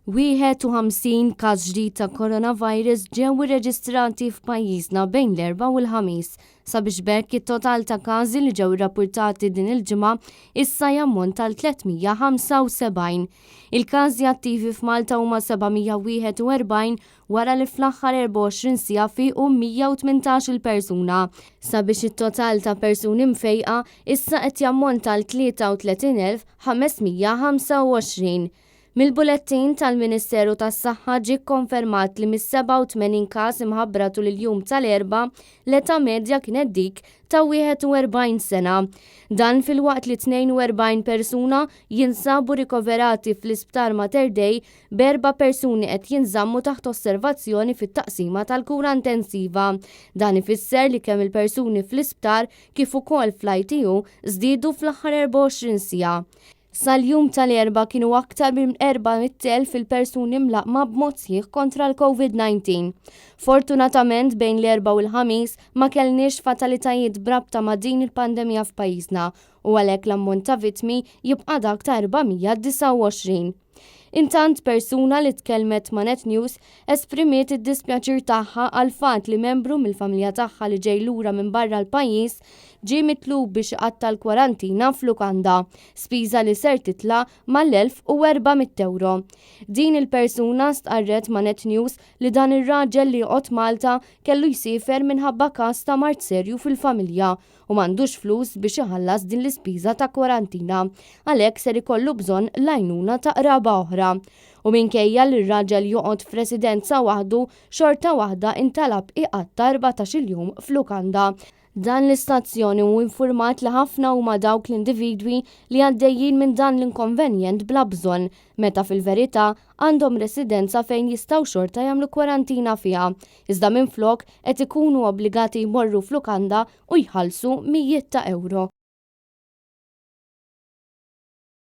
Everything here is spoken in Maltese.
51 każ ġdid ta' coronavirus ġew irreġistrati f'pajjiżna bejn l-Erbgħa u l-Ħamis, sabiex b'hekk it-total ta' każi li ġew irrappurtati din il-ġimgħa issa jammonta għal 375. Il-każi attivi f'Malta huma 741 wara li fl-aħħar 24 siegħa fiequ 118-il persuna, sabiex it-total ta' persuni mfejqa issa qed jammonta għal 33,525. Mill-bulettin tal-Ministeru tas-Saħħa ġie kkonfermat li mis-87 każ imħabbra tul il-jum tal-Erbgħa, l-età medja kienet dik ta' 41 sena. Dan filwaqt li 42 persuna jinsabu rikoverati fl-Isptar Mater Dei b'erba' persuni qed jinżammu taħt osservazzjoni fit-taqsima tal-kura intensiva. Dan ifisser li kemm il-persuni fl-isptar kif ukoll fl-ITU żdiedu fl-aħħar 24 siegħa. Sal-jum tal-Erbgħa kienu aktar minn 400,000 il-persuni mlaqqma b'mod sħiħ kontra l-Covid-19. Fortunatament bejn l-Erbgħa u l-Ħamis ma kellniex fatalitajiet b'rabta ma' din il-pandemija f'pajjiżna u għalhekk l-ammont ta' vittmi jibqa' dak ta' 429. Intant persuna li tkellmet ma' Net News esprimiet id-dispjaċir tagħha għall-fatt li membru mill-familja tagħha li ġej lura minn barra l-pajjiż ġie mitlub biex iqatta' l-kwarantina f'lukanda, spiża li ser titla' mal-1,400 ewro. Din il-persuna stqarret ma' Net News li dan ir-raġel li joqgħod Malta kellu jsiefer minħabba każ ta' mard serju fil-familja u m'għandux flus biex iħallas din l-ispiża ta' kwarantina, għalhekk ser ikollu bżonn l-għajnuna ta' qraba oħra. U minkejja li r-raġel joqgħod f'residenza waħdu, xorta waħda intalab iqatta' 14-il jum f'lukanda. Dan l-istazzjon hu infurmat li ħafna huma dawk l-individwi li għaddejjin minn dan l-inkonvenjent bla bżonn, meta fil-verità għandhom residenza fejn jistgħu xorta jagħmlu kwarantina fiha, iżda minflok qed ikunu obbligati jmorru f'lukanda u jħallsu mijiet ta' ewro.